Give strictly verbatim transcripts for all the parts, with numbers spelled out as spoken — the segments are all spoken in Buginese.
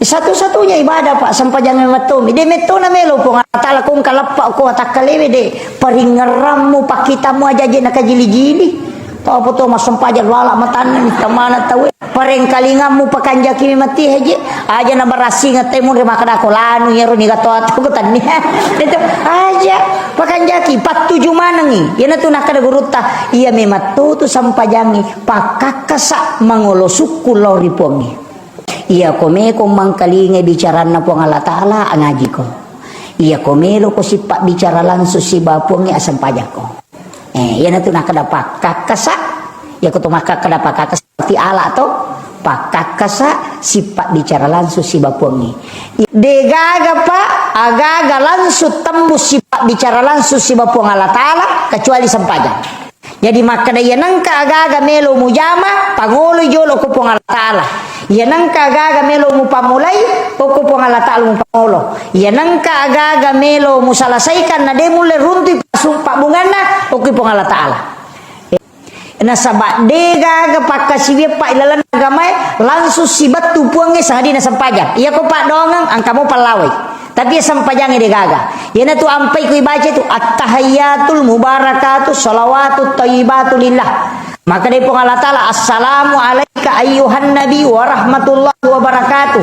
Satu-satunya ibadah, Pak, sempajang memettomi. De' metto na melo Puang Allah Taala ko engka leppa ko atakkalewe de'. Paringngerammu, pakkitammu aja je nakajili-jili. Tau apa to massempajang lala matanna ni tamana tau. Parengkalingammu pakanjaki mati aja. Aja na barasing temu de' makkada ko lanu yero ni gato atau ko tannia. Itu aja pakanjaki pattuju manengi. Yana tu nakkada gurutta, iya memetto tu sempajangi pakkakkasa mangolo sukku lao ri Puangnge. Iyako meko mangkalingai bicaranna Puang Allah Taala, angajiko. Iyako meloko sipabbicara langsung siba Puangnge, asempajakko. Eh, iyanatu nakkeda pakkakkasa. Iyako to makkakkeda pakkakkasa, berarti ala to. Pakkakkasa sipabbicara langsung siba Puangnge. Degaga pa agaga langsung tembus sipabbicara langsung siba Puang Allah Taala, kecuali sempajang. Jadi makkeda, iya nengka agaga melo mujama, pangoloi jolo ko Puang Allah Taala. Iya nengka agaga melo mupammulai, okko Puang Allah Taala mupangolo. Iya nengka agaga melo musalasaikan, na de mulle runtui pasum-, pabbunganna, okko Puang Allah Taala. Nasaba de gaga pakkasiwiang pa ilalenna agamae langsung sibattu Puangnge sangadinna sempajang. Iyako paddoangeng engka mo pallawai. Tapi sempajangnge de gaga. Iyanatu ampai ku ibaca itu, "At-tahiyyatul mubarakatu shalawatut thayyibatu lillah." Maka dari Puang Allah Taala, "Assalamu alaika ayyuhan nabi wa rahmatullahi wa barakatuh."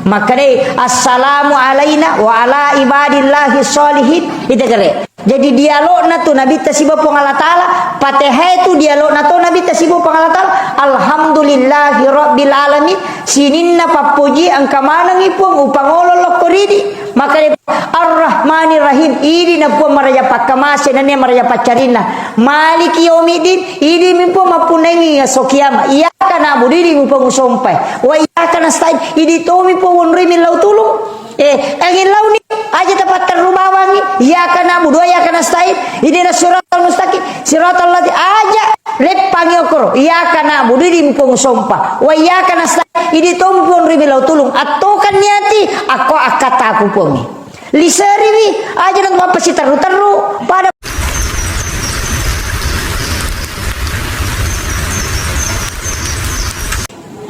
Maka dari, "Assalamu alaina wa ala ibadillahi sholihin." Itu kere. Jadi dialogna tu Nabitta siba Puang Allah Taala, Fatihah tu dialogna tu Nabitta siba Puang Allah Taala, "Alhamdulillahi rabbil alamin." Sininna pappoji engka manengi Puang, upangolo lokko ridi. Maka de Ar-Rahmanir Rahim, idi na Puang maraja pakkamase, nennia maraja paccarinna. Maliki yaumiddin, idi mi Puang mappunnangi esso kiamat. Iyyaka na'budu, idi mi Puang usompai. Wa iyyaka nasta'in, idi tomi Puang wonroi millau tulung. Eh, angin launi, aja tapatterru bawangi. Iyyaka na'budu wa iyyaka nasta'in. Ihdinas siratal mustaqim. Siratal lati aja leppangi okoro. Iyyaka na'budu, idi mi Puang usompa. Wa iyyaka nasta'in, idi tomi Puang wonroi millau tulung. Attokan niati, akko akkataku Puangnge. Liseriwi, aja nang mappasiterru-terru, pada.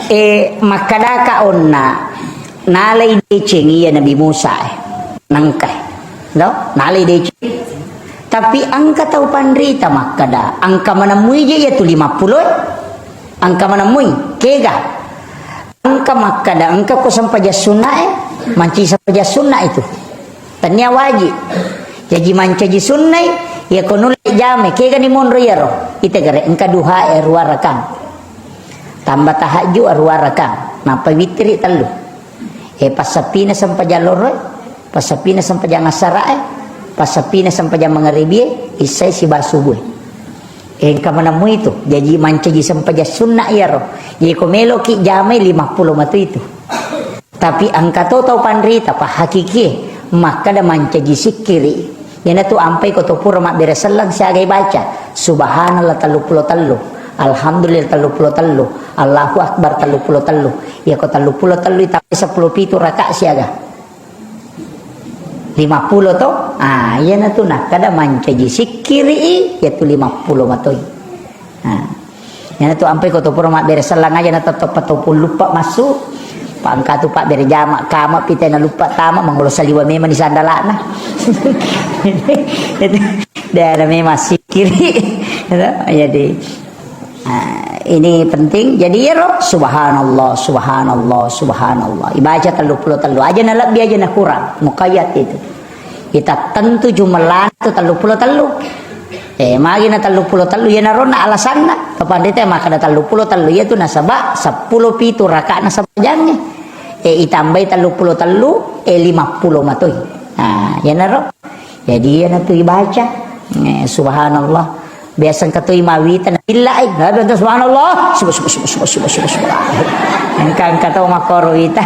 Eh, makkadaka onna, nalai deceng iya Nabi Musa, eh. Nangka, eh. No? Nalai deceng. Tapi engka tau panrita makkada, engka manemmui je iya tu lima puluh, eh. Engka manemmui, kega. Engka makkada, engka ko sempajang sunna, eh, mancaji sempajang sunna itu. Tennia wajib. Jaji mancaji sunnai, iya ko nulle jame, kegani monro iyaro. Ita gare, engka duha, eh, aruwa rakang. Tambah tahajud, aruwa rakang. Nappa witri tellu. Eh, passappina sempajang loro, eh. Passappina sempajang asarae, passappina sempajang mangaribie, issae siba subue. Engka manemmui tu, jaji mancaji sempajang sunna iyaro. Jadi ko meloki jamai lima puluh matu itu. Tapi engka to tau panrita, pa hakikie, makkada mancaji sikkiri. Iyanatu ampai ko to pura mabbere selleng siagai baca, Subhanallah tellu puluh tellu, Alhamdulillah tellu puluh tellu, Allahu Akbar tellu puluh tellu. Iya ko tellu puluh tellu itambai seppulo pitu raka siaga. Lima puluh to? Ah, iyanatu nakkada mancaji sikkiri, iyatu lima puluh matoi. Ah. Iyanatu ampai ko to pura mabbere selleng aja na tetto patopung luppa massu. Pangkatu pabbere jama, kama pite na luppa tama, mangolo saliwa memang di sandalana. Daerah memang sikkiri. Jadi, Nah, ini penting. Jadi, iyaro, subhanallah, subhanallah, subhanallah. Ibaca tellu puluh tellu. Aja na lebbi, aja na kurang. Muqayyad itu. Kita tentu jumlahna tu tellu puluh tellu. Eh, magi na tellu puluh tellu, iyanaro na alasanna. Kapan rita makkada tellu puluh tellu, iyatu nasaba seppulo pitu raka'na sempajangnge. Eh, itambai tellu puluh tellu, eh, lima puluh matoi. Nah, iyanaro. Jadi, iyanatu ibaca. Eh, subhanallah. Biasa engka toi mawita na illa, eh, lalu ente subhanallah. Subuh, subuh, subuh. Engka, engka tau makkoro wita.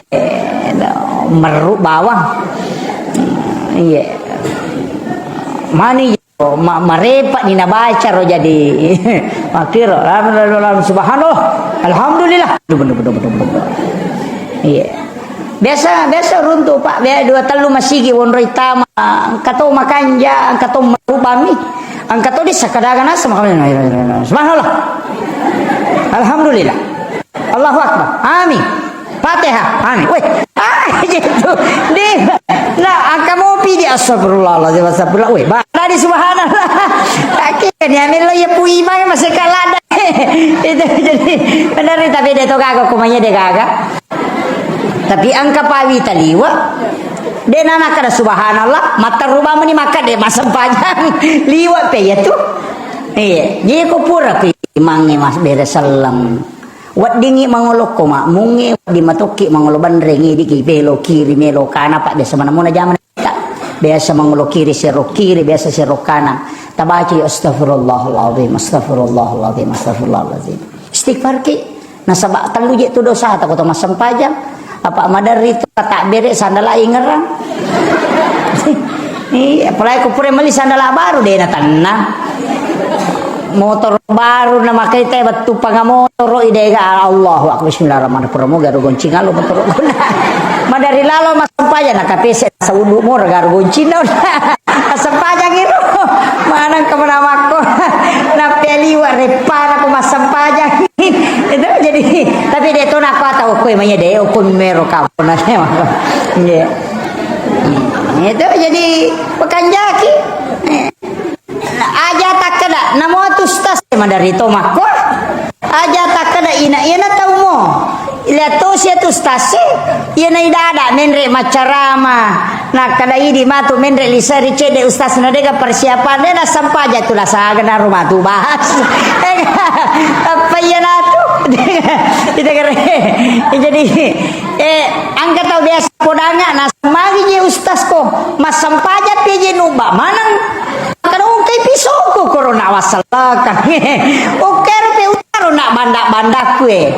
Eh, no, merru bawang. Hmm, iya. Mani, ma-, marepa ni nabaca ro jadi. Makkiro, lalu, lalu, lalu, subhanallah. Alhamdulillah. Iya. Biasa, biasa runtu, Pak. Biasa dua tellu masigi wonroi tama. Engka to makanja, engka to marubami. Engka to dissa kadaga nasa makanja. Subhanallah. Alhamdulillah. Allahu Akbar. Amin. Fatihah. Amin. Weh. Ah, gitu. Di, nah, angka mopi di astagfirullahaladzim, astagfirullah. Weh, ba-, tadi subhanallah. Akhirnya melo ya pu imang masih kalah dah. Itu jadi benar, tapi de to gaga, kumanya de gaga. Tapi angka pawi taliwa. De nana kada subhanallah, mata rubah meni maka de masempajang. Liwa pe ya tu. Iya, jadi ko pura ku imangnge mas bere selleng. Weddingngi mangolo ko makmungnge, wedding matokki mangolo banrengngi, diki belo kiri, melo kana, pa biasa manamuna jamana ta. Biasa mangolo kiri, sero kiri, biasa sero kanan. Tabaca, "Astagfirullahaladzim, astagfirullahaladzim, astagfirullahaladzim." Istighfar ki. Nasaba tellu je tu dosa ta ko to massempajang. Apa maderri tu kata bere sandala ingerang. Iya, apalagi ko pura meli sandala baru de na tenna. Motor baru na makai te wettu panga motoro i de ga Allahu Akbar, bismillahirrahmanirrahim. Pura mo garu goncing alo motoro guna. Madari lalo massempajang na kapese saudu mo garu goncing na. Massempajang iro. Manang kemana makko. Napeli wa repana ko massempajang. Itu jadi, tapi de to nako atau ko manya de ko mero kapo na. Iya. Itu jadi pekanjaki. Aja takkeda, namo tu ustaz, madari to makko. Aja takkeda ina, ina tau mo. Lihat to sia tu ustaz, ina idada menre macarama. Nakkeda idi matu menre lisari cede ustaz na dega persiapan, de na sampaja tu lasaga na rumah tu bahas. Apa iya natu? Ita kere. Jadi, eh, angka tau biasa podanga, na magi je ustaz ko, massampaja pe je nuba maneng. Makkeda ungkai pisoko korona wassalakan. Okkero pe utaro na banda-banda kue.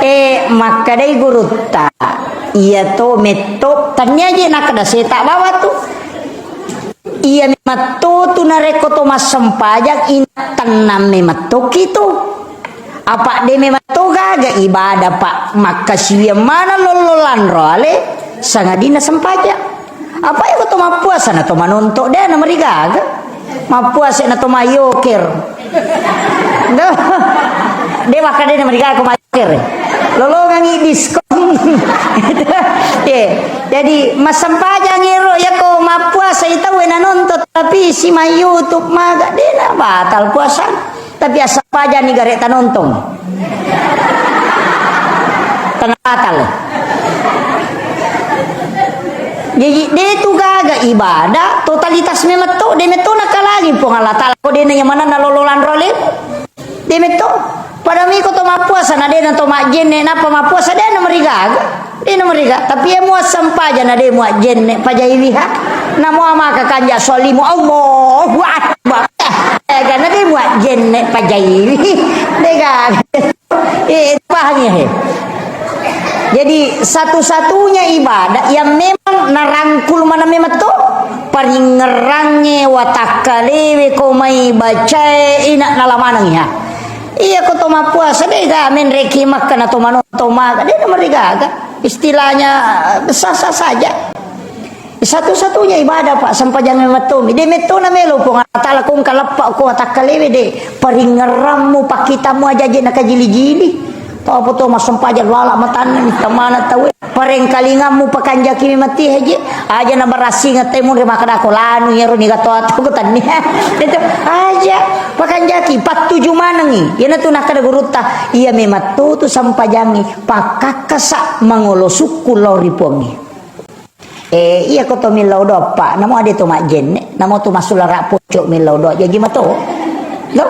Eh, makkedai gurutta. Iya to metto, tania je nakkeda seta bawa tu. Iya memetto tu narekko to massempajang ina tennang memetto ki tu. Apa de memang to gaga ibadah, Pak, makkasiwiang maneng lollo lanro ale sangadinna sempajang. Apa iko to mappuasa na to manonto de na merigaga. Mappuasa na to mayoker. Duh. De maka de na merigaga ko mayoker. Lolongangi diskon. Ye. Jadi massempajang ero yako mappuasa itau na nonton tapi si ma YouTube maga de na batal puasa. Tapi assampajani gare tanontong. Tengah batal. Jadi, de tu gaga ibadah, totalitas memetto, de metto nakalangi Puang Allah Ta'ala. Ko de na nyamananna lolo lanro le. De metto. Pada miko to mappuasa, na de na to majjenne, napa mappuasa, de na merigaga. De na meriga, tapi iya mua sampaja na de mua jenne pajaiwi ha. Na mua maka kanja solimu, Allahu Akbar. Eh, karena de mua jenne pajaiwi. Dega. Eh, paham ya, he? Jadi, satu-satunya ibadah yang memang narangkul mana memang to, paringerangnge watakkalewe ko mai bacae ina nalamaneng ya. Iya ko to mappuasa, de ga menreki makkana to mano to maga, de na merigaga. Istilahnya, eh, sah-sah saja. Satu-satunya ibadah, Pak, sempajang memettomi. De metto na melo Puang Allah Ta'ala ko engka leppa ko watakkalewe de paringerammu pakkitammu aja je nakajili-jili. Tau apa to massempajang lala matanna ni tamana tau. Parengkalingammu pakanjaki mati haji. Aja na barassing te munri makkada ko lanu yero ni gato atau ko tannia. Itu aja pakanjaki pattuju manengi. Yana tu nakkada gurutta. Iya memetto tu sempajangi. Pakkakkasa mangolo sukku lao ri Puangnge. Eh, iya ko to millau doa, Pak. Namo ade to majjenne, namo to massulara pocok millau doa. Jaji mato. Lo?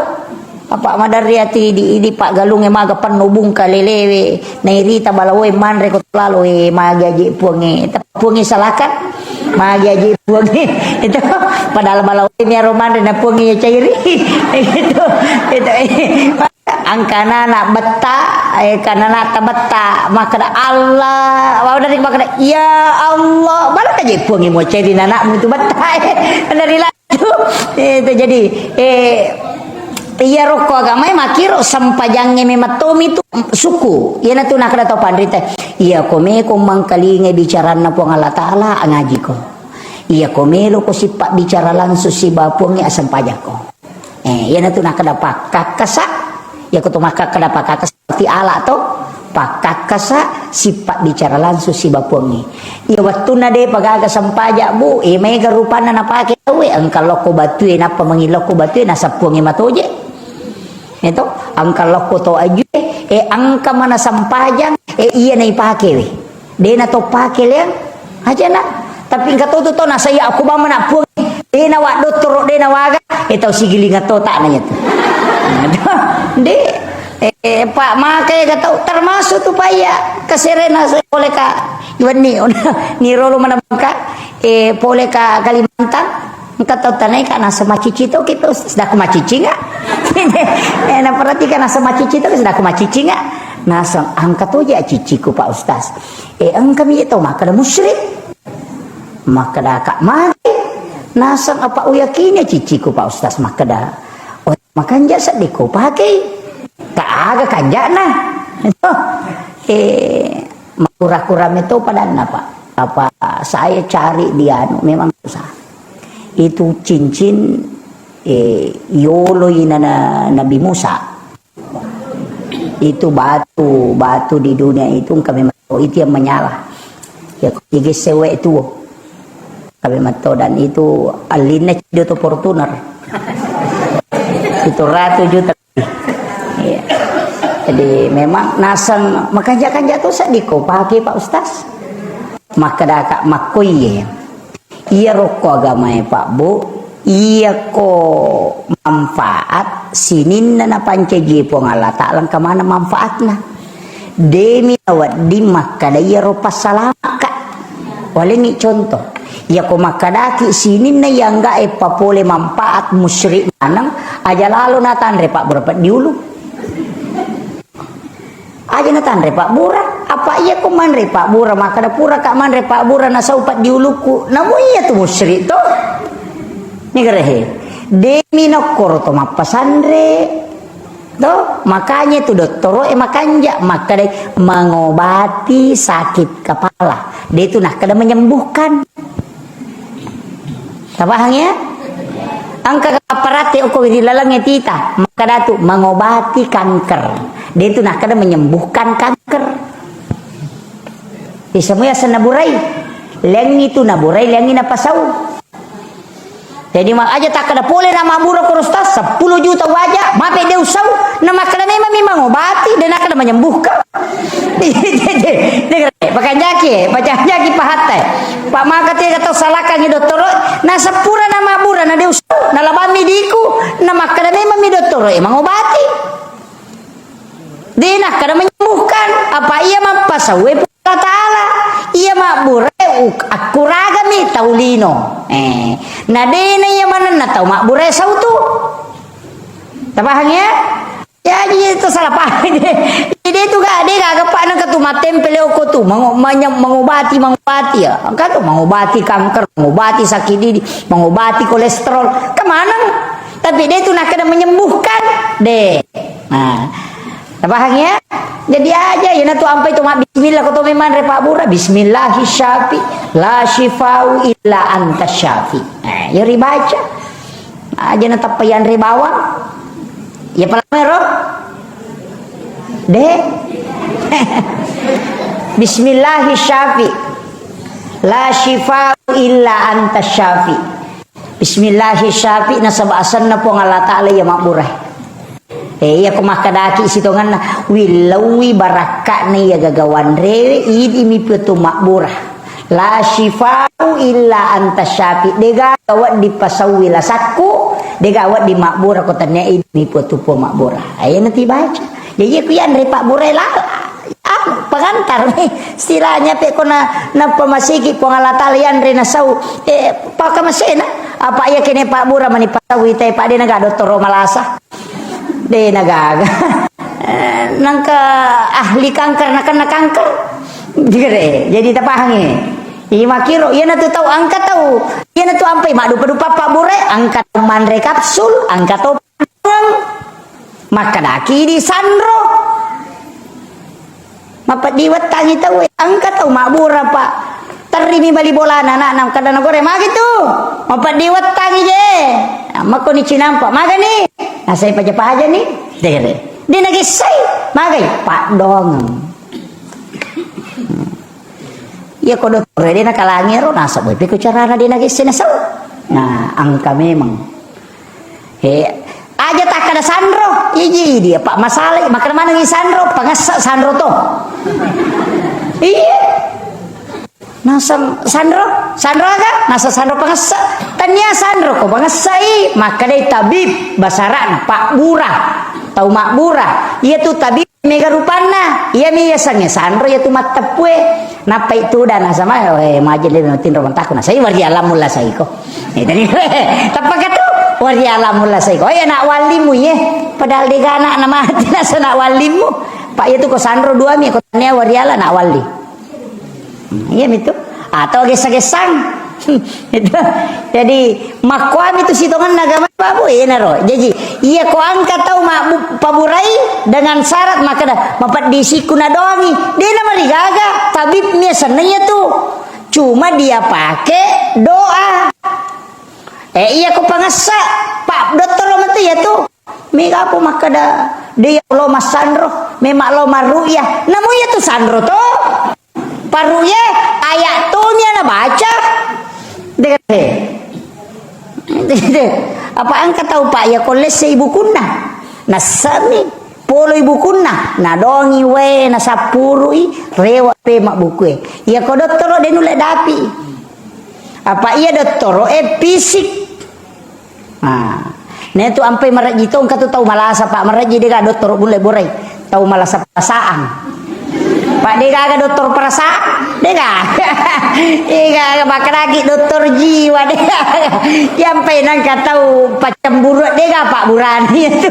Apa madarri ati di, di Pak Galunge maga penno bungka lelewe, nairita balawoe manre ko lalo, eh, magi aje Puange. Tapi Puange salakan. Magi aje Puange. Itu padahal balawoe mi aro manre na Puange ya cairi. Gitu. Itu, eh. Angkana na betta, eh, kanana ta betta, makkada Allah, wa dari makkada, "Ya Allah," barang aja Puang mau cari anakmu itu betta, eh, dari laju. Eh, itu jadi, eh, iya rokko agamae makiro sempajangnge memettomi tu suku. Iyana tu nakkada tau panrita, iya ko meko mangkalinga bicaranna Puang Allah Ta'ala, ngajiko. Iya ko melo ko sippa bicara langsung siba Puangnge, asempajako. Eh, iyana tu nakkada pakkakkasa. Iya ko to makkakkada pakkakkasa, berarti ala to. pakkakkasa, sipabbicara langsung siba Puangnge. Iya wettunna de'pa gaga sempajang, Bu, e, maega rupanna napake tauwe, engka lokko batue, nappa mangillokko batue, naseng Puangnge matoje. Eto, engka lokko to ajue, e, engka mana sempajang, e, iya naipake we. De' na to pake leang ajana. Tapi engka to tu to nasaya aku bang mana Puang. De' na wa dottoro, de' na waga. E, tau sigilinga to tak nanya tu. De', e, e, Pak, makai ga tau termasuk tu Pak iya. Kaserena saya boleh ka. Iwan ni, ni rolo mana bangka. E, pole ka Kalimantan, engka tau tanai ka naseng macici to ki, Pak Ustaz. Sedakku macici nggak? Eh, na perhatikan naseng macici to ki, sedakku macici nggak? Naseng engka to je ciciku, Pak Ustaz. Eh, engka mi to makkeda musyrik. Makkeda kak mati. Naseng apa uyakini ciciku, Pak Ustaz, makkeda. Oh, makanja seddi ko pakai. Tak aga kanjana. Eh, Makura-kura meto padanna, Pak. Apa saya cari di anu, memang susah. Itu cincin, eh, yoloi na, na, Nabi Musa. Itu batu, batu di dunia itu engka memang, oh, itu yang menyala. Ya, tiga sewe itu. Kami metto dan itu alinna cido to Fortuner. Itu ratu juta. Iya. Jadi memang naseng makanja-kanja to seddi ko pake Pak Ustaz. Makkeda kak makkoiye. Iya rokko agamae Pak Bu, iya ko manfaat sininna napancaji Puang Allah Ta'ala engka mana manfaatna. Demi nawedding makkeda iyaro passalamaka. Walengngi contoh. Iyako makkedaki sininna ianggae papole manfaat musyrik maneng, aja lalo natanre pabbura peddi ulu. Aja natanre pabbura. Apa iyako manre pabbura, makkeda puraka manre pabbura nasau peddi ulukku. Namu iya tu musyrik to. Nigerehe. Demi nokkoro to mappasanre. To, makanya tu dottoro e makanja, makkedai mengobati sakit kepala. De tu nakkeda menyembuhkan. Tapahang ya? Engka kapparate okko ri laleng tita, makkeda tu mengobati kanker. De tu nakkeda menyembuhkan kanker. Isemua asenna burai. Lengi tu naburai, lengi napasau. Jadi, ma-, aja takkeda pole na mabbura ko Ustaz, seppulo juta waja, mape de usau, na makkeda memang mi mangobati, de nakkeda menyembuhkan. Pakanjaki, pakanjaki pahatta. Pak maka tega tau salakangi dottoro, na seppura na mabbura na de usau, na labammi diku, na makkeda memang mi dottoro e mangobati. De nakkeda menyembuhkan, apa iya mappasauwe Puang Allah Ta'ala, iya mabburae uk-, akkuragami tau lino. Eh, na dena iya manenna tau mabburae sau tu. Tapahang ya? Ya, jadi itu salah paham. Jadi itu gak, dia gak gepak nang ketu mattempel oko tu, mengo-, menye-, mengobati, mengobati ya. Kan tu mengobati kanker, mengobati sakit didi, mengobati kolesterol. Kemana? Tapi dia tu nak kena menyembuhkan. Deh. Nah, tapahang ya? Jadi aja, ya, na tu ampai tu mak bismillah, ko to memang re Pak Bura, bismillahi syafi, la syifau illa anta syafi. Nah, ya ribaca. Aja na tappa yanre bawang. Ya pala ro? De. Bismillahi syafi. La syifau illa anta syafi. Bismillahi syafi, nasaba asenna Puang Allah Ta'ala iya mabbura. Eh, iya ko makkedaki sitonganna, willauwi barakka'na iya gaga wanrewe, idi mi petu mabbura. La syifau illa anta syafi. Dega wedding pasauwi lasakku, dega wedding mabbura ko tennia idi mi petu Puang mabbura. Ayo nanti baca. Jadi aku yanre Pak Bura lala. Anu, pengantar mi. Istilahnya pe ko na, nappa masigi Puang Allah Ta'ala yanre nasau. Eh, paka masena. Apa iya kene Pak Bura mani pasauwi te Pak, de naga dottoro malasa. De nagaga. Eh, nangka ahli kanker, nakenna kanker. Jere, jadi tapahangi. Iya makiro, iya natu tau angka tau. Iya natu ampai maddupa-dupa Pak Bura, angka tau manre kapsul, angka tau Makkedaki di sanro. Mapeddi wettangi tau, engka tau mabbura, Pak. Terri mi bali bolana anakna, kada nagore, magi tu. Mapeddi wettangi je. Makkoni cinampa, magani. Nasai paja-paja ni. Dere. Di nagissai. Magai, Pak Dong. Iya ko dottoro de' nakalangi ro, nasaba' peko carana de' nagesse nasau. Nah, engka memang. He, aja takkada sanro, iji dia, Pak, masalah, makkada manengngi sanro, pangessa sanro to. Iya. Naseng sanro, sanro aga? Naseng sanro pangessa. Tania sanro ko pangessai, makkadai tabib, basara'na pabbura. Tau mabbura. Iya tu tabib mega rupanna. Iya mi yasengnge sanro, iya tu matteppue. Nappai tuda nasama, eh, maje le tinro mentaku nasai wari alammu lasaiko. Eh, tadi, tappa katu, wari alammu lasaiko. Oh, iya nak wallimu ye. Padahal dega anak na mati nasa nak wallimu. Pak, iya tu ko sanro dua mi, ko tania wari ala nak walli. Hmm, iya mitu. Atau gessa-gessang. Itu. Jadi, makkuami tu sitongenna agama, Pak Bu, iya naro. Jadi, iya ko angka tau mabbu-, paburai dengan syarat makkada, mapeddi sikku na doangi. De' namarigaga, tabib mi senna iya tu. Cuma dia pakai doa. Eh, iya ko pangessa, Pak Dottoro metu iya tu. Mega apa makkada, de' lo massanro, memang lo marru'yah. Namu iya tu sanro to. Parru'yah, ayat to mi ana baca. De', eh. Apa engka tau, Pak, iya ko lesse ibukunna. Nassami, polo ibukunna. Nadongi wae, nasappurui, rewa pe mabbukue. Iya ko dottoro de' nulle dapi. Apa iya dottoro, eh, fisik. Nah, netu ampai marejji to, engka tu tau malasa, Pak, marejji dega dottoro mulle borai. Tau malasa perasaan. Pak, dega aga dottoro perasaan? Dega. Dega aga, makkedaki dottoro jiwa, dega. Yampai nangka tau paccemburu, dega pabburana itu.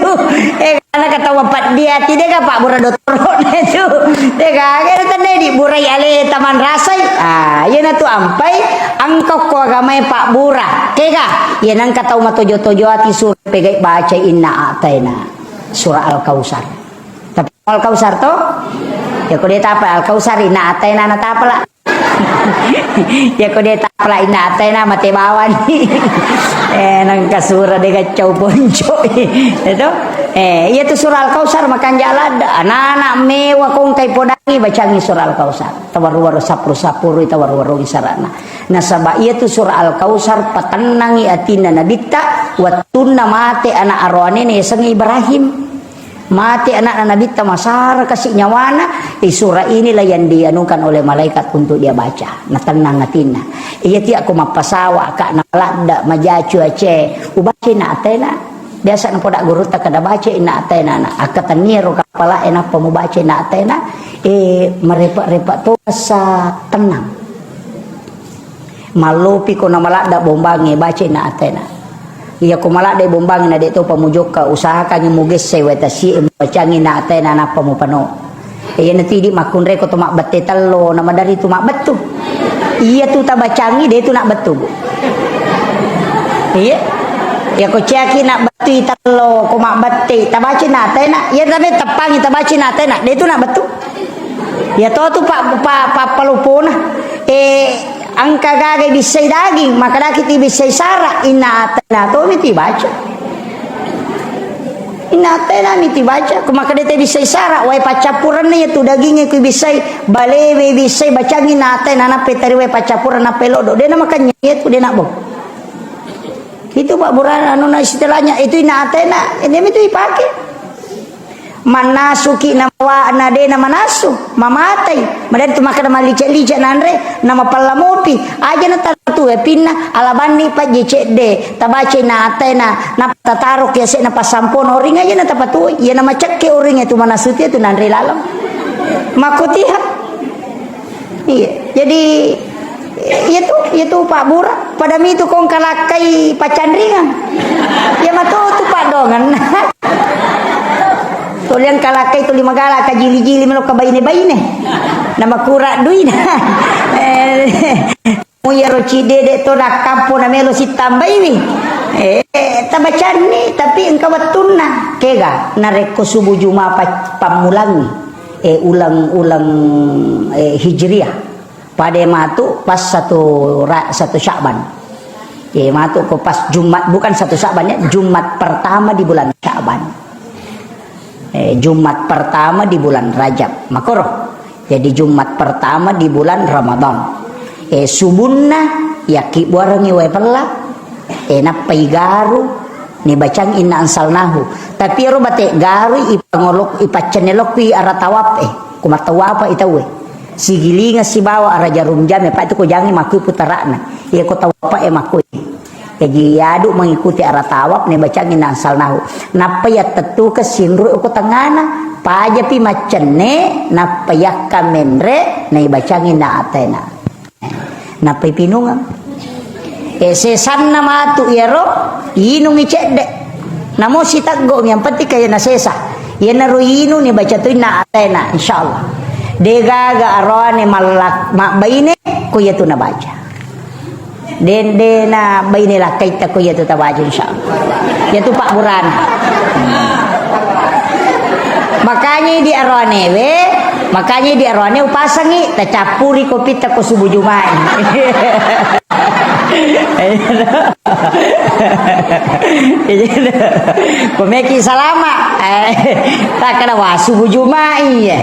Dega nangka tau mapeddi ati, dega pabbura dottoro itu. Dega aga, tennedi burai ale taman rasai. Ah, iyanatu ampai engka ko agamae pabbura. Kega? Iya nangka tau matojo-tojo ati sura pegai baca inna a'taina. Surah Al-Kautsar. Tapi Al-Kautsar to? Ya ko de' tapala Al-Kautsar, inna a'taina na tapala. Ya ko de' tapala inna a'taina mate bawani. Eh, nangka sura de' gaccau ponco. Itu? Eh, iya tu surah Al-Kautsar makanja' ladde. Anak-anak mewa kongkai podangi bacangi surah Al-Kautsar. Tawaru-waru sapuru-sapuru, tawaru-waru sarana. Nasaba' iya tu surah Al-Kautsar patennangi atinna Nabitta wettunna mate ana' aroanena yasengnge Ibrahim. Mate ana'na Nabitta, masara kasi' nyawana, eh, surah inilah yang dianukan oleh malaikat untuk dia baca. Natennang atinna. Iya tiya' ko mappasawa, ka' na ladda, maja cuaca, ubaca inna a'taina. Biasa napoda gurutta kada baca inna a'taina, na. Akka tennia ro kapala e nappa mubaca inna a'taina, eh, marepa'-repa' to asa tennang. Mallopi ko na maladda bombangnge, baca inna a'taina. Iya ko maladda bombangnge na de' topa mujokka, usahakangngi mugessai wae tasi'e, mubacangngi inna a'taina nappa mupano. Iya natu idi' makkunrai ko to mabbette tello, na madari tu mabbettu. Iya tu tabacangngi, de' tu nabbettu, Bu. Iya. Iya ko ciaki nabbettui tello, ko mabbette, tabaca inna a'taina. Iya tabe teppangngi tabaca inna a'taina, de' tu nabbettu. Iya to tu pa, pa, pa, palopona. Eh, Engka gaga ibissai daging, makkedaki tibissai sara, inna a'taina tomi tibaca. Inna a'taina mi tibaca, ko makkeda tibissai sara, wae paccappurenna iya tu dagingnge ku ibissai, balewe ibissai, bacangngi inna a'taina, nappa tari wae paccappureng, nappa loddo. De' na makanya iya tu, de' na bo. Itu pabburana anuna istilahnya, itu inna a'taina, ini mi tu ipake. Mannasuki namawa na de' namanasu, mamatai. Madari tu makkeda mallice'-lice' nanre, namapallamopi. Aja na tatuwe pinna, alabanni pajje cedde, tabaca inna a'taina, nappa tataroki ase'na passampona oring aja na tapatuwoi. Iya namacekke oringnge tu manasu tu iya tu nanre laleng. Makkotiha. Iya, jadi, iya tu, iya tu pabbura. Pada mitu kong kalakkai paccanringang. Iya matu tu paddongenna. Tuli engka lakkai tuli magala kajili-jili melo ka baine-baine. Namakura duina. Eh, mu iyaro cidede to nakkampo na melo sitambaiwi. Eh, tabacanni, tapi engka wettunna. Kega, narekko subuh juma pa-, pammulangi. Eh, uleng-uleng, eh, Hijriah. Pada matu pas satu ra-, satu Sya'ban. Eh, matu ko pas Jumat, bukan satu Sya'ban ya, Jumat pertama di bulan Sya'ban. Eh, Jumat pertama di bulan Rajab. Makoro. Jadi Jumat pertama di bulan Ramadan. Eh, subunna, yakkibbuarengngi wae pella, eh, nappai garu, nibacang inna ansalnahu. Tapi ero bate garu ipangolok-, ipaccenne lokki ara tawaf, eh, ku mattawapa i tauwe. Sigilinga sibawa ara jarum jame, pa itu ko jangi makkui putara'na. Iya ko tawapa e makkui. Jaji, iyadu mengikuti ara tawaf, naibacangi na ansalnahu. Nappa yattettukeng sinru ko tengngana, pajapi maccenne, nappa yakka menre, naibacangi na atena. Nappa ipinungeng. E, sesanna matu iyaro, inungi cedde. Namo siteggomi, yang penting kaya nasesa. Iyanaro inung nibaca tu inna atena, insyaallah. Degaga aroane mallak-, mabbaine, ko iyatu nabaca. Dendena baine lakkaitta ko iyatu tabaca, insyaallah. Iyatu pabburana. Makanya di aroanewe, makanya di aroane upasangi, tacappuri kopitta ko subuh Juma'i. Ko meki salama, eh, takkada wa subuh Juma'i, ya.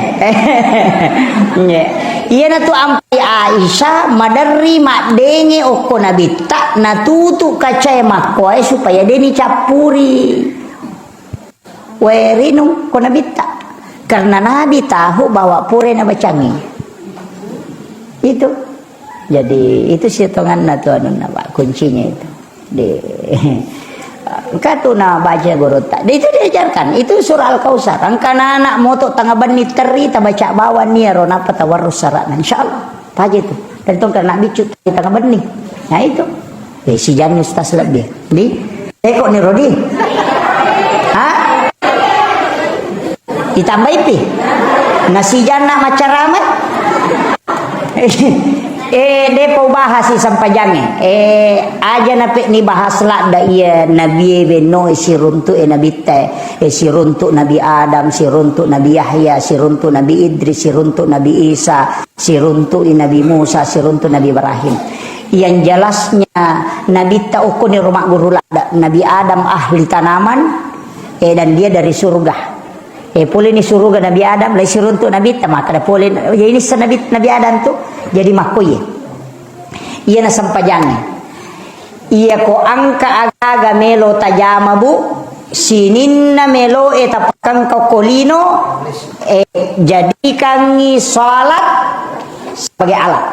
Iya. Iyanatu ampai Aisyah maderri maddenge okko Nabitta, natutu kacae makkoe supaya de nicappuri wae rinung ko Nabitta. Karena Nabi tahu bahwa pura nabacangi. Itu. Jadi, itu sitonganna tu anunna, Pak, kuncinya itu. Di, engka tu na baca gurutta. Di, itu diajarkan. Itu surah Al-Kautsar. Engka anak moto tengah benni teri, tabaca bawang nia ro, napa tawarrus sarana. Insyaallah. Taje tu. Tentang kena bicu tengah benni. Nah, itu. Eh, si Jani Ustaz lebih. Di, eh, kok ni Rodi? Hah? Ditambahi pi. Nasijanna maccarama. Eh, depa ubahasi sempajangnge. Eh, aja nape ni bahas ladda iya Nabi e benno e siruntu e Nabi te. Eh, siruntu Nabi Adam, siruntu Nabi Yahya, siruntu Nabi Idris, siruntu Nabi Isa, siruntu i Nabi Musa, siruntu Nabi Ibrahim. Yang jelasnya Nabi ta okko ni rumah guru ladda. Nabi Adam ahli tanaman, eh, dan dia dari surga. Eh, pole ni suruga Nabi Adam, lai siruntu Nabi, ta makkeda pole, jadi ini Nabi, Nabi Adam tu, jadi makkoye. Iya na sempajangnge. Iya ko angka agaga melo tajama, Bu, sininna melo e tapakangka ko lino, eh, jadikangi salat sebagai alat.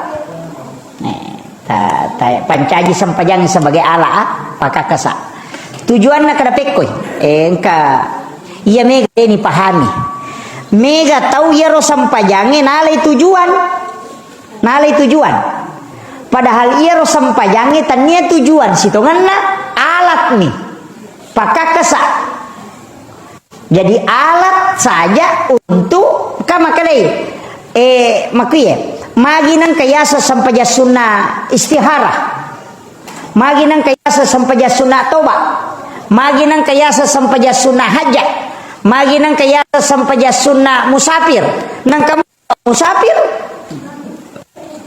Eh, ta, ta, pancaji sempajang sebagai alat, ah, pakakasa. Tujuanna kada pekkoi. Eh, engka iya mega de ni pahami. Mega tau iyaro sempajangnge nalai tujuan. Nalai tujuan. Padahal iyaro sempajangnge tania tujuan sitongenna alat ni. Pakakasa. Jadi alat saja untuk ka makkedai, eh, makkuye, magi nengka yaseng sempajang sunna istihara, magi nengka yaseng sempajang sunna toba, magi nengka yaseng sempajang sunna hajat, magi nengka yaseng sempajang sunna musafir, nengka musafir.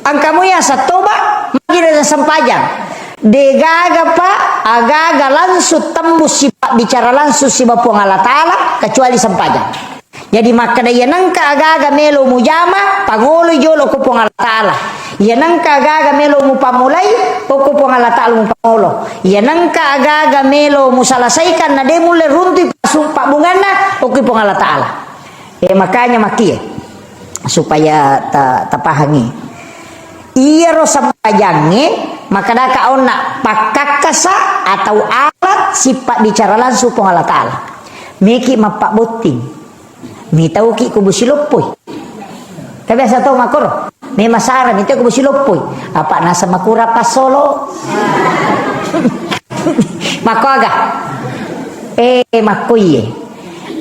Engka mo yaseng toba, magi na sempajang. Degaga pa, agaga langsung tembus sipabbicara langsung siba Puang Allah Ta'ala, kecuali sempajang. Jadi makkeda iya nengka agaga melo mujama, pangoloi jolo ko Puang Allah Ta'ala. Iya nengka agaga melo mupammulai, okko Puang Allah Ta'ala mupangolo. Iya nengka agaga melo musalasaikan, na de mulle runtui pasu-, pabbunganna, okko Puang Allah Ta'ala. Eh, makanya makkie, supaya ta-, tapahangi. Iyaro sempajangnge, makkedaka onna pakkakkasa atau alat sipabbicara langsung Puang Allah Ta'ala. Meki mappabbotting. Mitauki kubu siloppoi. Kan biasa to makkoro. Memang sara mitau kubu siloppoi. Apa nasa makura passolo. Makkoaga. Eh, makkoiye.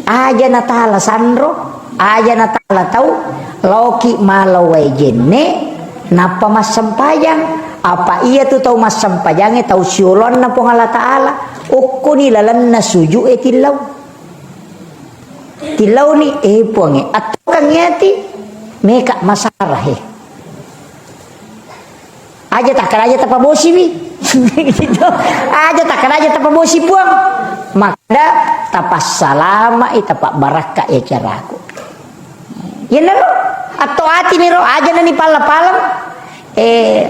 Aja natala sanro, aja natala tau, laoki mala wae jenne, nappa massempajang. Apa iya tu tau massempajangnge tau sioloanna Puang Allah Ta'ala, okkoni lalenna sujud e tillau. Tillauni, eh, Puangnge, attokangngi ati, meka masara, he. Aja takkaraja tapabosiwi. Gitu. Aja takkaraja tapabosi Puang. Makkeda tapassalamai, tapabbarakkai acaraku. Iyanaro, atto atini ro, aja nani palla-paleng. Eh,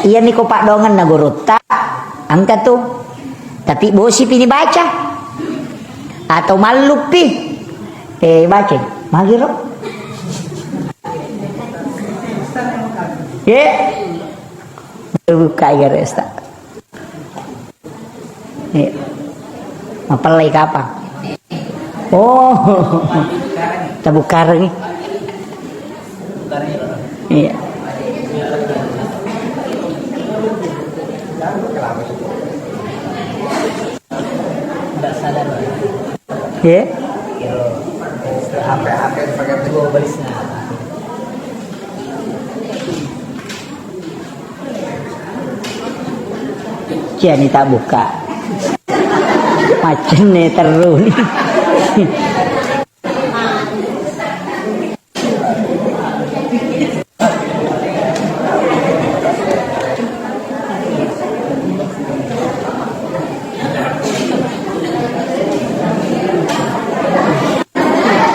Iyami ko paddoangenna gurutta, engka tu. Tapi bosi pi ni baca. Atau malluppi. Eh, baca. Magiro. Ye. Buka ya, Resta. Iya. Mapellai kapang? Oh. Tabukareng. Iya. Iya. Ciani tak buka. Macenne terru ni.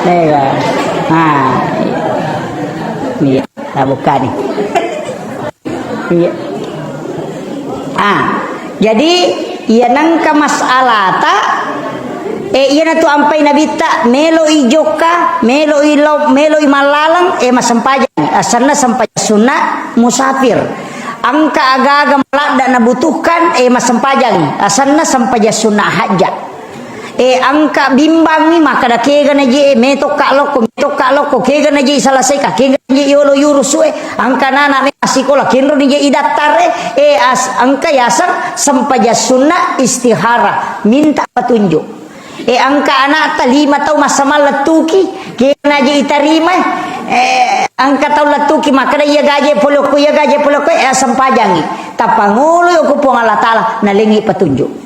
Ega. Nah. Iya, tak buka ni. Iya. Ah, jadi iya nengka masalata, eh, iyana tu ampai nabitta, melo i jokka, melo i lo-, melo i mallaleng, eh, massempajang. Asenna sempajang sunna musafir. Engka aga-aga maladda nabutuhkan, eh, massempajang. Asenna sempajang sunna hajja. Eh, engka bimbangi, makkada kega na je, metokka lokko, metokka lokko, kega na je, selesai ka, kega na je, yolo yurusu, eh, engka nana me sikola, kenro ni je, idattare, eh, as-, engka yaseng sempajang sunna istihara, minta petunjuk. Eh, engka anakta lima tau massamang lettuki, kega na je itarima, eh, engka tau lettuki, makkada iya gaje polokko, iya gaje polokko, eh, sempajangi. Tapangolo yoko Puang Allah Ta'ala, nalengi petunjuk.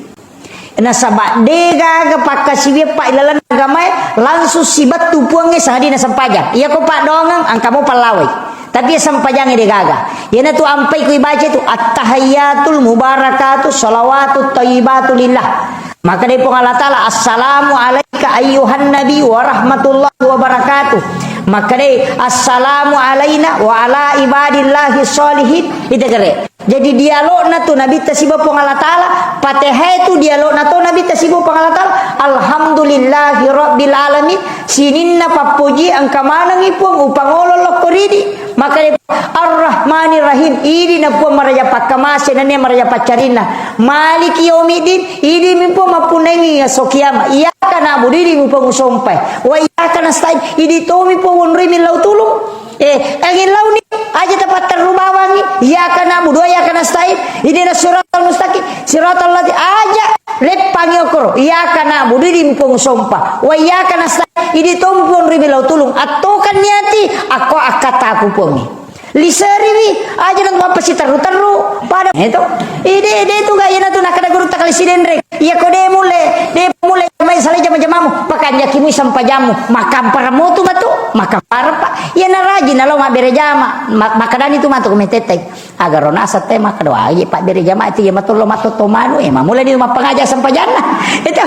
Nasaba degaga pakkasiwiang pa ilalenna agamae langsung sibettu Puangnge sangadinna sempajang. Iyako paddoangeng engka mo pallawai. Tapi sempajangnge degaga. Iyanatu ampai ku ibaca tu, "At-tahiyyatul mubarakatu shalawatut thayyibatu lillah." Makkadai Puang Allah Ta'ala, "Assalamu alaika ayyuhan nabi wa rahmatullahi wa barakatuh." Makkadai, "Assalamu alaina wa ala ibadillahi sholihin." Ita kere. Jadi dialogna tu Nabitta sibawa Puang Allah Ta'ala, Fatihah tu dialogna to Nabitta sibawa Puang Allah Ta'ala, "Alhamdulillahi Rabbil Alamin," sininna pappoji engka manengngi Puang upangolo lokko ridi, maka Ar-Rahmanir Rahim, idi na Puang maraja pakkamase nennia maraja paccarinna, Maliki Yaumiddin, idi mi Puang mappunnangi esso kiamat, iyyaka na'budu, idi mi Puang usompai, wa iyyaka nasta'in, idi tomi Puang wonroi millau tulung. Eh, angin launi, aja tapatterru bawangi. Iyyaka na'budu wa iyyaka nasta'in. Ihdinas siratal mustaqim. Siratal lati aja leppangi okoro. Iyyaka na'budu, idi mi Puang sompa. Wa iyyaka nasta'in. Idi tommi Puang ribi lau tulung. Attokan niati, akko akkataku Puangi. Liseriwi, aja nang mapasiterru-terru. Pada itu. Ide, ide tu gak yana tu nakada guru takali sidenre. Iya ko de mulle, de mulle mai salai jama-jamamu, pakanjaki mui sempajammu, makampara motu matu, makampara pa. Iya naraji nalo mabbere jama, ma-, makadani tu matu kumetetai. Agaro nasa te makado agi pabbere jama itu iya matollo matotto manu, eh, mamulani mappangaja sempajanna. Itu,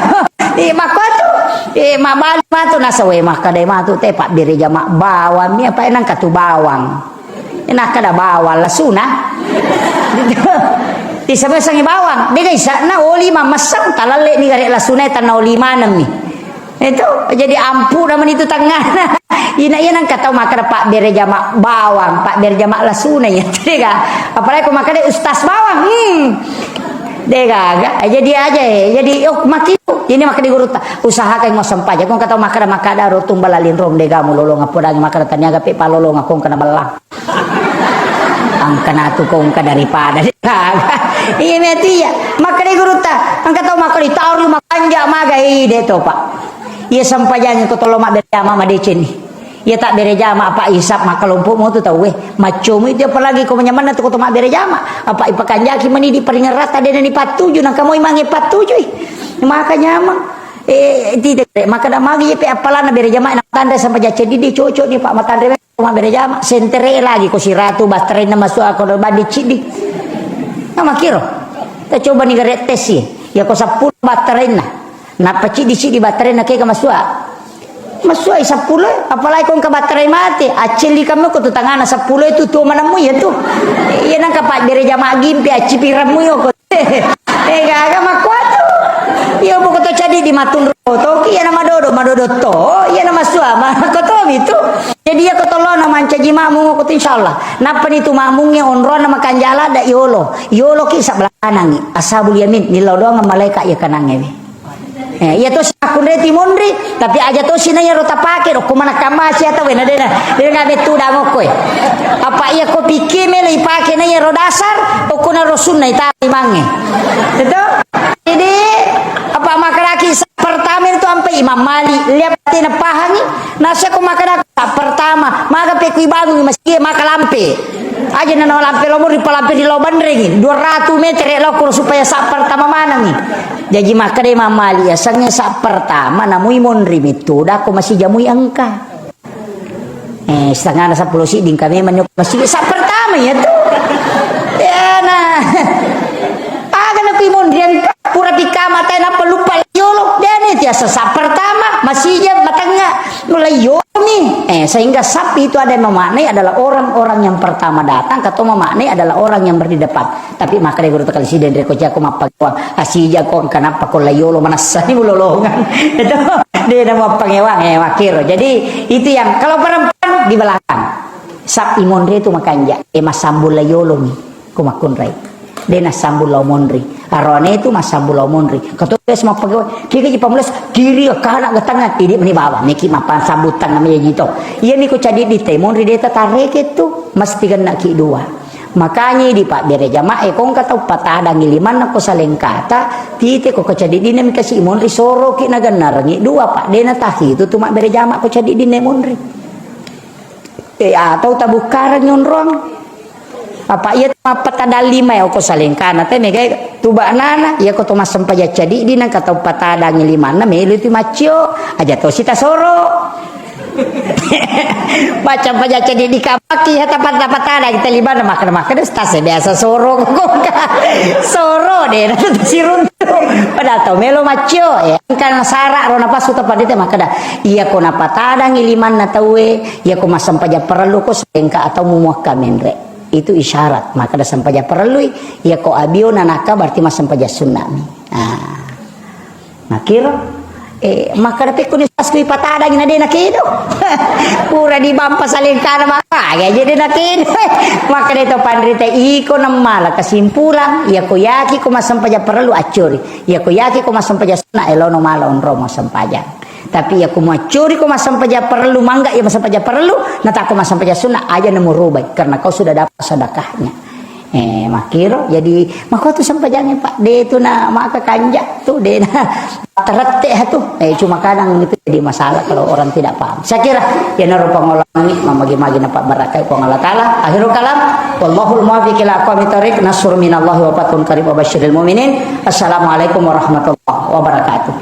eh, makkuatu, eh, mabali matu nasa we makadai matu te pabbere jama bawang mi apa enang katu bawang. Nakkada bawang lasuna. Isame-same bawang. Dega isa'na oli mammessang, talalle ni gare lasuna tanna oli manemmi. Itu jadi ampu namanya itu tengahna. Ina iya nang katau makkada pabbere jama bawang, pabbere jama lasuna iya. Dega. Apalagi ko makkada ustaz bawang. Hmm. Degaga. Jadi aja eh. Jadi oh maki ini makkada gurutta. Usahakan mau sempaja. Ko katau makkada makkada rotung balalinrong dega mulolong apodangi makkada taniaga pe palolong akong kena belang. Engka natu kongka daripada. Iya, meti iya. Makkeda gurutta, engka tau makkeda tauri makanja maga, eh, de to, Pak. Iya, sempajangi ko tollo mabbere jama madeceng ni. Iya, tak bere jama, apa isap makkalompo mo tu tau, eh. Maccomu itu apalagi ko manyamanna tu ko to mabbere jama. Apa ipakanjaki meni di paringerrata de ni pattuju, nangka moi mange pattuju, eh. Maka nyamang. Eh, tidak, makkeda magi pe apalana bere jama na tanre sampai jacce didi cocok ni, Pak, matanre. Mabbere jama, sentere lagi ko siratu batterainna masua ko bandi ciddi. Nah, makkiro. Ta coba ni gare tesi. Ya ko seppulo batterainna. Nappa ciddi-ciddi batterainna kega masua. Masua i seppulo, apalagi ko engka batterai mate, accelli kamu ko tu tangana seppulo itu tuo manammu ya tu. Iya Nangka pabbere jama gimpi accipiremmu yoko. Eh, gaga makkuatu. Iya, buku to cadi di matunro toki, iya nama dodo, madodo to, iya nama sua, ma-, ko to mitu. Jadi iya ko tolona mancaji makmum ko tu insyaallah. Nappa ni tu makmungnge onronna makanjala da yolo. Yolo ki sablanangi. Ashabul yamin, nillau doang malaika iya kanangnge. Eh, iya tosi makkunrai ti monri, tapi aja tosi na iyaro tapake, okko manakkamma sia tau, na dena, dena bettu dangokko e. Apa iya ko pikki melo ipake na iyaro dasar, okko na ro sunna ita imangnge. Itu? Jadi, apa makaraki sa-, pertama itu ampe Imam Malik, lihat tena pahangi, nasa ko makaraki sa-, pertama, maka pe ku ibangun masjid, maka lampe. Aja na lampe lomo ripalampe di lo banrengi, dua ratus meter ya lo kuro supaya sa-, pertama manangi. Jaji makkeda Imam Malik, yasengnge sa pertama namui monri mettoda ko masih jamui engka. Eh, setengana seppulo sidding kami menyo masih sa pertama ya tu. Ya nah. Aga na kui monri engka pura pika mata nappa lupa yolo. Dene tiasa sa pertama masih jam matengnga. Mulai yomi. Eh, sehingga sap itu ada yang memaknai adalah orang-orang yang pertama datang, atau memaknai adalah orang yang berdi depan. Tapi makkeda guru tekal siden reko jako mappagawang. Asija ko engka nappa ko layolo manassani ulolongan. Itu dia nama pangewang, eh, makkiro. Jadi itu yang kalau perempuan di belakang. Sap imonre tu makanja, eh, massambung layolo mi. Ko makkunrai. De nassambung lao monri. Arone tu massambung lao monri. Kato biasa mappagawai. Kiki ji pamulas kiri kana gatangan. Idi meni bawang. Niki mapan sambutan namanya jito. Iya niko cadi di te monri deta tareke tu. Mesti kena ki dua. Makanya di pabbere jamaah, eh, kongka tau patadangi limanna ko salengkata, tite ko kecadi dine mikasi monri soro ki nagannarangi dua, Pak. Dena tahi tu tu mabbere jamaah ko cadi dine monri. Eh, atau tabukkareng nyonrong. Apa iya tu mappatada lima ya ko salengkana te megai tuba nana, iya ko to massempajang cadi dina ka tau patadangi limanna melu tu maccio, aja to sita soro. Macam paja ceddi di kapaki, ya, tapa-, tapa tada kita libana, makan-makan, stase biasa soro, kok, soro deh, siruntu. Padahal tau melo maccio, ya. Kan sara, rona pasu tapa dite, makkeda, iya ko napatadangi limanna tauwe, iya ko massempajang parellu ko sengka atau mumuakka menre. Itu isyarat, makkeda sempajang parellui, iya ko abio nanaka berarti massempajang sunnami. Ah. Makkiro, eh, makkeda pekkuni ustazku ipatadangi na de nakedo. Pura dibampa salengkana maka, ya jadi nakedo. Makkeda to panrita iko nemmala kesimpulan, iya ko yaki ko massempajang parellu accori. Iya ko yaki ko massempajang sunna, elono mala onro massempajang. Tapi iya ko maccori ko massempajang parellu, mangga iya massempajang parellu, natako massempajang sunna, aja nemu rubai, karena kau sudah dapat sedekahnya. Eh, makkiro, jadi, makko tu sempajangnge, Pak. De tu na maka kanja tu, de na terette tu. Eh, cuma kadang itu jadi masalah kalau orang tidak paham. Saya kira, ya, naro pangolani, mamagi-magi na Pak barakai Puang Allah Ta'ala. Akhirul kalam, wallahul muwaffiq ila aqwamit thariq, nasrun minallahi wa fathun qarib wa basyiril mu'minin. Assalamualaikum warahmatullahi wabarakatuh.